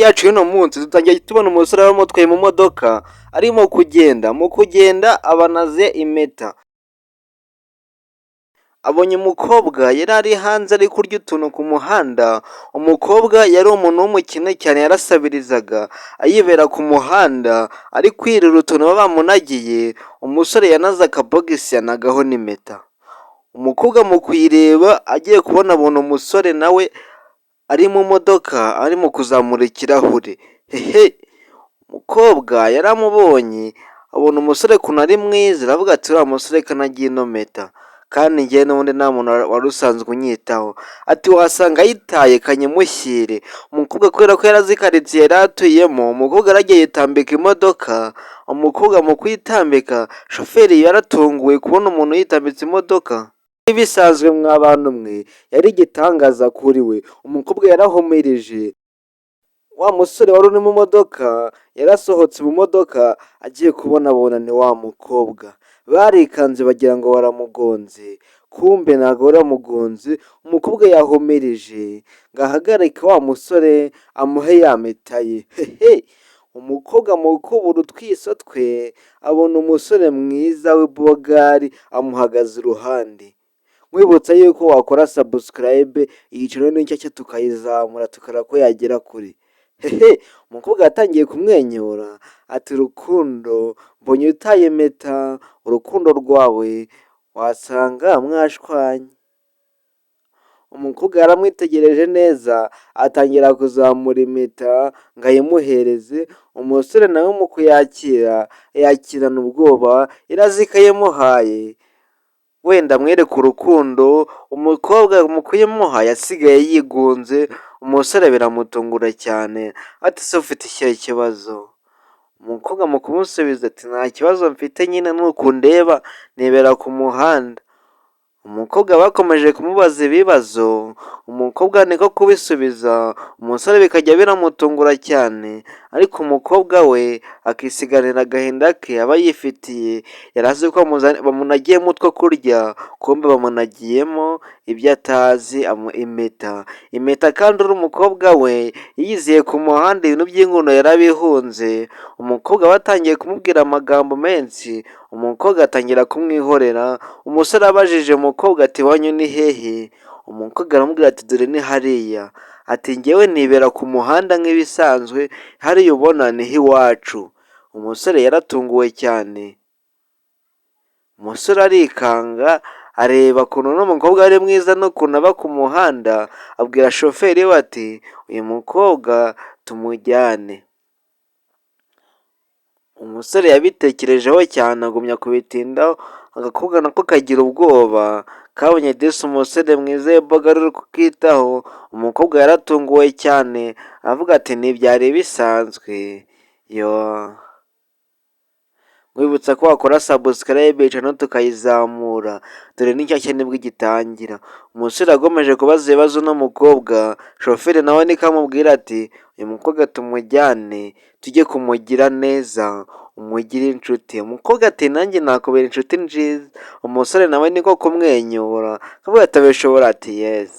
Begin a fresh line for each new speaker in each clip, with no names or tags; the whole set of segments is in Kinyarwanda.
Yacu y'uno munsi dutangiye tubona umusore wamutwaye mu modoka arimo kugenda. Mu kugenda abanaze impeta, abonye umukobwa yari ari hanze ari kurya utuntu ku muhanda. Umukobwa yari umuntu w'umukene cyane, yarasabirizaga, ayibera ku muhanda ari kwirira utuntu baba bamunagiye. Umusore yanaze akabogisi, yanagaho n'impeta. Umukobwa mu kuyireba agiye kubona, abona umusore nawe ari mu modoka arimo kuzamura ikirahure. Hehe, umukobwa yaramubonye, abona umusore ukuntu ari mwiza, aravuga ati: "Uriya musore kanagiye ino mpeta, kandi njyewe n'ubundi nta muntu wari usanzwe unyitaho." Ati: "Wasanga ayitaye, kanyimushyire." Umukobwa, kubera ko yari azi karitsiye yari atuyemo, umukobwa yaragiye yitambika imodoka. Umukobwa mu kuyitambika, shoferi yaratunguwe kubona umuntu yitambitse imodoka. Ibisanzwe mwa bantu mwe, yari igitangaza kuri we. Umukobwa yarahumirije. Wa musore wari uri mu modoka yarasohotse mu modoka, agiye kubona abona ni wa mukobwa. Barikanze bagira ngo baramugonze, kumbe ntabwo baramugonze. Umukobwa yahumirije ngo ahagarike wa musore amuhe ya mpeta ye. Hehe, umukobwa mu kubura utwiso twe abona umusore mwiza w'ibogari amuhagaze iruhande. Nkwibutsa yuko wakora subscribe, iyi channel ni nshyashya, tukayizamura tukareba ko yagera kure. Hehe, umukobwa yatangiye kumwenyura ati: "Rukundo, mbonye utaye impeta, urukundo rwawe wasanga mwashwanye." Umukobwa yaramwitegereje neza, atangira kuzamura impeta ngo ayimuhereze. Umusore nawe mu kuyakira yakirana ubwoba, yari azi ko ayimuhaye wenda amwereke urukundo. Umukobwa mu kuyimuha yasigaye yigunze. Umusore biramutungura cyane, ati: "Se ufite ikihe kibazo?" Umukobwa mu kumusubiza ati: "Nta kibazo mfite nyine, nuko undeba nibera ku muhanda." Umukobwa bakomeje kumubaza ibibazo, umukobwa niko kubisubiza, umusore bikajya biramutungura cyane, ariko umukobwa we akisiganira agahinda ke aba yifitiye. Yari azi ko bamunagiyemo utwo kurya, kumbe bamunagiyemo ibyo atazi, impeta. Impeta kandi uri umukobwa we yiyiziye ku muhanda, ibintu by'inkundo yarabihunze. Umukobwa batangiye kumubwira amagambo menshi, umukobwa atangira kumwihorera. Umusore abajije umukobwa ati: "Iwanyu ni hehe?" Umukobwa aramubwira ati: "Dore ni hariya." Ati: "Njyewe nibera ku muhanda nk'ibisanzwe, hariya ubona niho iwacu." Umusore yaratunguwe cyane, umusore arikanga, areba ukuntu uno mukobwa ari mwiza n'ukuntu aba ku muhanda, abwira shoferi we ati: "Uyu mukobwa tumujyane." Umusore yabitekerejeho cyane, agumya kubitindaho, agakobwa nako kagira ubwoba, kabonye disi umusore mwiza w'ibogari uri kukitaho. Umukobwa yaratunguwe cyane, aravuga ati: "Ntibyari bisanzwe." Yoo, nkwibutsa ko wakora subscribe, channel tukayizamura, dore ni nshyashya nibwo igitangira. Umusore yakomeje kubaza ibibazo uno mukobwa, shoferi nawe niko amubwira ati: "Uyu mukobwa tumujyane, tujye kumugira neza, umugire inshuti." Umukobwa ati: "Nanjye nakubera inshuti nziza." Umusore nawe niko kumwenyura, akavuga ati: "Abishobora?" Ati: "Yes,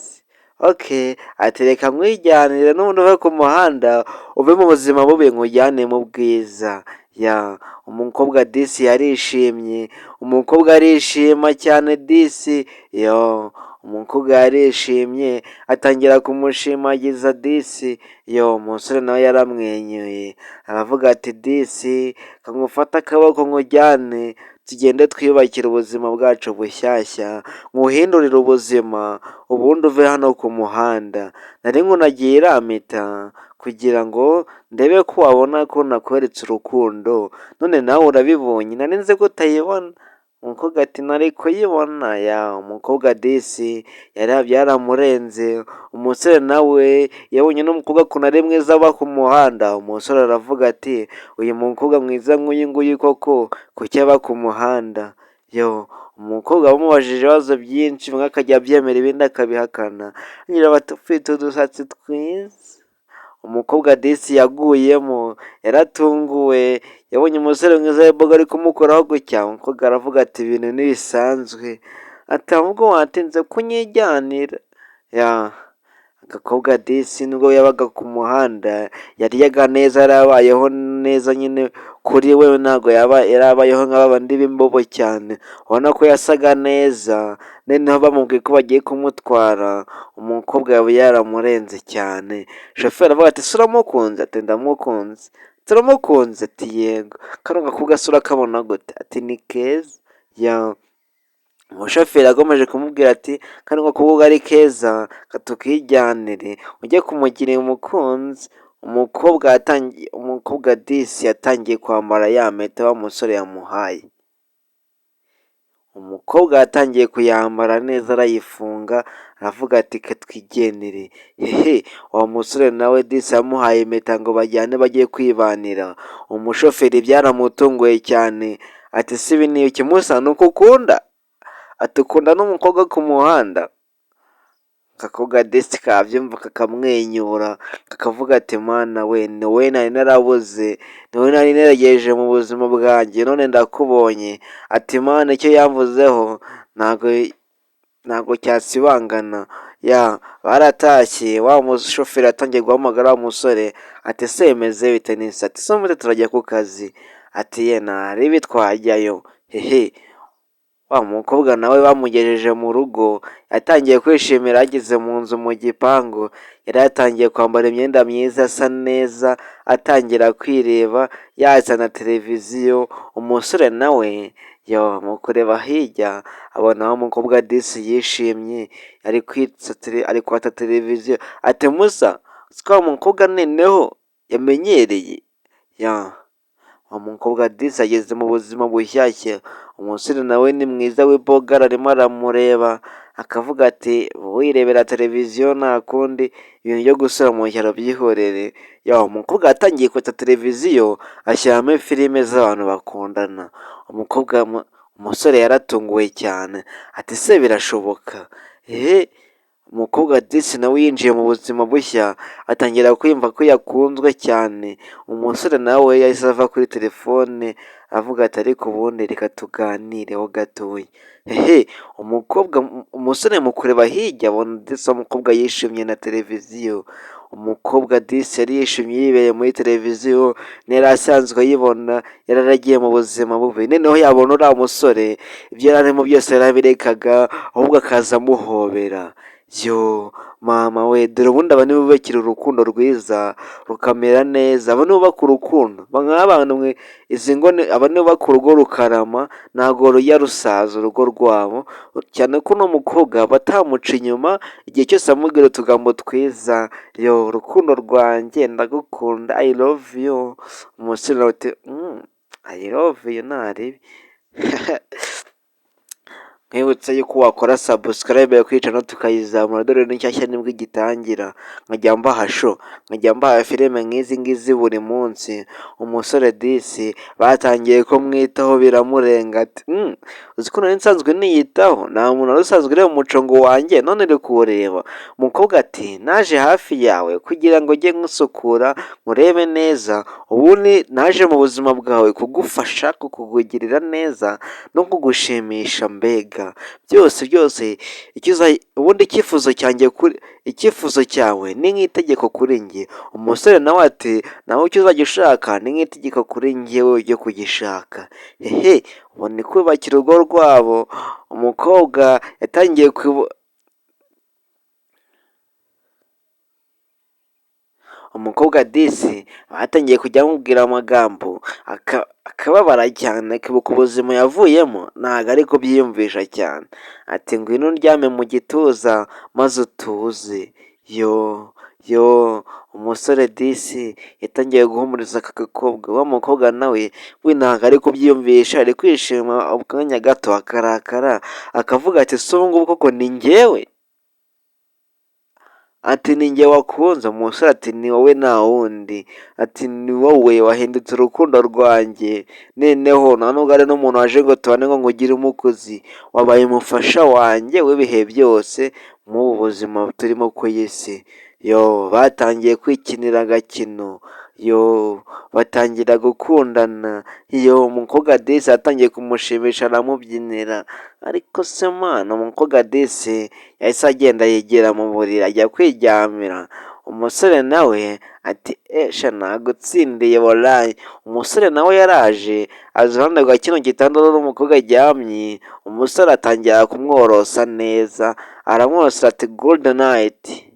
okay." Ati: "Reka nkwijyanire n'ubundi uve ku muhanda, uve mu buzima bubi, nkujyane mu bwiza." Ya, umukobwa disi yarishimye, umukobwa arishima cyane disi. Yo, umukobwa yarishimye, atangira kumushimagiza disi. Yo, umusore nawe yaramwenyuye, aravuga ati: "Disi, ngufate akaboko nkujyane, tugende twiyubakire ubuzima bwacu bushyashya, nkuhindurire ubuzima, ubundi uve hano ku muhanda. Nari nkunagiye iriya mpeta kugira ngo ndebe ko wabona ko nakweretse urukundo, none nawe urabibonye, nari nzi ko utayibona." Umukobwa ati: "Nari kuyibona." Ya, umukobwa disi byaramurenze. Umusore nawe yabonye n'umukobwa ukuntu ari mwiza aba ku muhanda, umusore aravuga ati: "Uyu mukobwa mwiza nk'uyu nguyu koko kuki aba ku muhanda?" Yo, umukobwa bamubajije ibibazo byinshi, bimwe akajya abyemera ibindi akabihakana, bati: "Ufite udusatsi twiza." Umukobwa disi yaguyemo, yaratunguwe, yabonye umusore mwiza w'imboga ari kumukoraho gutya, umukobwa aravuga ati: "Ibintu ntibisanzwe." Ati: "Ahubwo watinze kunyijyanira." Ya, Agakobwa disi nubwo yabaga ku muhanda yaryaga neza, yarabayeho neza nyine kuri we ntabwo yaba yarabayeho nka babandi b'imbobo cyane, ubona ko yasaga neza, noneho bamubwiye ko bagiye kumutwara, umukobwa yaba yaramurenze cyane. Shoferi aravuga ati: "Ese uramukunze?" Ati: "Ndamukunze." "Turamukunze?" Ati: "Yego." "Kano gakobwa se urakabona gute?" Ati: "Ni keza." Umushoferi yakomeje kumubwira ati: "Kano gakobwa ari keza tukijyanire ujye kumugira umukunzi." Umukobwa yatangiye, umukobwa disi yatangiye kwambara ya mpeta wa musore yamuhaye. Umukobwa yatangiye kuyambara neza arayifunga, aravuga ati: "Twigendere." Hehe, wa musore nawe disi yamuhaye impeta ngo bajyane bajye kwibanira. Umushoferi byaramutunguye cyane, ati: "Si ibi ni iki musa, ni uko ukunda?" Ati: "Ukunda n'umukobwa ku muhanda?" Agakobwa disi kabyumva kakamwenyura, kakavuga ati: "Mana we, ni wowe nari narabuze, ni wowe nari ntegereje mu buzima bwanjye, none ndakubonye." Ati: "Mana, icyo yamvuzeho ntabwo cyasibangana." Ya baratashye, wa mushoferi yatangiye guhamagara wa musore, ati: "Ese bimeze bite nisi?" Ati: "Se ubundi turajya ku kazi?" Ati: "Ye ntaribi twajyayo." Hehe, wa mukobwa nawe bamugejeje mu rugo, yatangiye kwishimira ageze mu nzu mu gipangu, yari yatangiye kwambara imyenda myiza asa neza, atangira kwireba, yazana televiziyo. Umusore nawe yo mu kureba hirya abona wa mukobwa disi yishimye, ari kwatsa televiziyo, ati: "Musa, siko wa mukobwa noneho yamenyereye ya." Wa mukobwa disi ageze mu buzima bushyashya, umusore nawe ni mwiza w'ibogara, arimo aramureba akavuga ati: "Wirebera televiziyo nta kundi, ibintu byo gusubira mu cyaro byihorere." Ya umukobwa yatangiye kotsa televiziyo ashyiramo filime z'abantu bakundana. Umukobwa, umusore yaratunguwe cyane, ati: "Ese birashoboka?" Ehe, umukobwa disi nawe yinjiye mu buzima bushya, atangira kwiyumva ko yakunzwe cyane. Umusore nawe yahise ava kuri telefone avuga ati: "Ariko ubundi reka tuganireho gatoya." Hehe, umukobwa, umusore mu kureba hirya abona disi wa mukobwa yishimye na televiziyo. Umukobwa disi yari yishimye yibereye muri televiziyo, ntiyari asanzwe ayibona, yari yaragiye mu buzima bubi. Noneho yabona uriya musore, ibyo yari arimo byose yarabirekaga, ahubwo akaza amuhobera. Yo mama we, dore ubundi aba nibo bubakira urukundo rwiza rukamera neza, aba nibo bubaka urukundo nk'abantu mwe izi ngo, aba nibo bubaka urugo rukarama, ntabwo rujya rusaza urugo rwabo, cyane ko uno mukobwa batamuca inyuma igihe cyose amubwira utugambo twiza: "Yo urukundo rwanjye, ndagukunda, I love you." Umusore nawe ati: "I love you ntaribi." Nkwibutsa yuko wakora subscribe kuri channel tukayizamura, dore ni nshyashya nibwo igitangira, nkajya mbaha show, nkajya mbaha filime nk'izi ngizi buri munsi. Umusore disi batangiye kumwitaho biramurenga, ati: "Uzi ko nari nsanzwe niyitaho, nta muntu wari usanzwe ureba umucongo wanjye, none uri kuwureba." Umukobwa ati: "Naje hafi yawe kugira ngo njye nkusukura nkurebe neza, ubundi naje mu buzima bwawe kugufasha, kukugirira neza no kugushimisha, mbega byose byose, ubundi icyifuzo cyanjye kuri icyifuzo cyawe ni nk'itegeko kuri njye." Umusore nawe ati: "Nawe icyo uzajya ushaka ni nk'itegeko kuri njyewe ryo kugishaka." Hehe, ubu ni kubakira urugo rwabo. Umukobwa yatangiye, umukobwa disi batangiye kujya bamubwira amagambo akababara cyane, akibuka ubuzima yavuyemo, ntabwo ari kubyiyumvisha cyane. Ati: "Ngwino undyame mu gituza maze utuze." Yo yo, umusore disi yatangiye guhumuriza aka gakobwa, wa mukobwa nawe we ntabwo ari kubyiyumvisha, ari kwishima akanya gato akarakara, akavuga ati: "Ese ubu ngubu koko ni njyewe?" Ati: "Ni njye wakunze?" Umusore ati: "Ni wowe nta wundi." Ati: "Ni wowe wahindutse urukundo rwanjye, noneho nta nubwo ari n'umuntu waje ngo tubane ngo nkugire umukozi, wabaye umufasha wanjye w'ibihe byose muri ubu buzima turimo ku iyi si." Yo, batangiye kwikinira agakino, yo, batangira gukundana. Yo, umukobwa disi yatangiye kumushimisha, aramubyinira. Ariko se mana, umukobwa disi yahise agenda yigira mu buriri, ajya kwiryamira. Umusore nawe ati: "Esha, nagutsindiye walayi." Umusore nawe yaraje aza iruhande rwa kino gitanda n'umukobwa aryamye. Umusore atangira kumworosa neza, aramworosa ati: "Good night."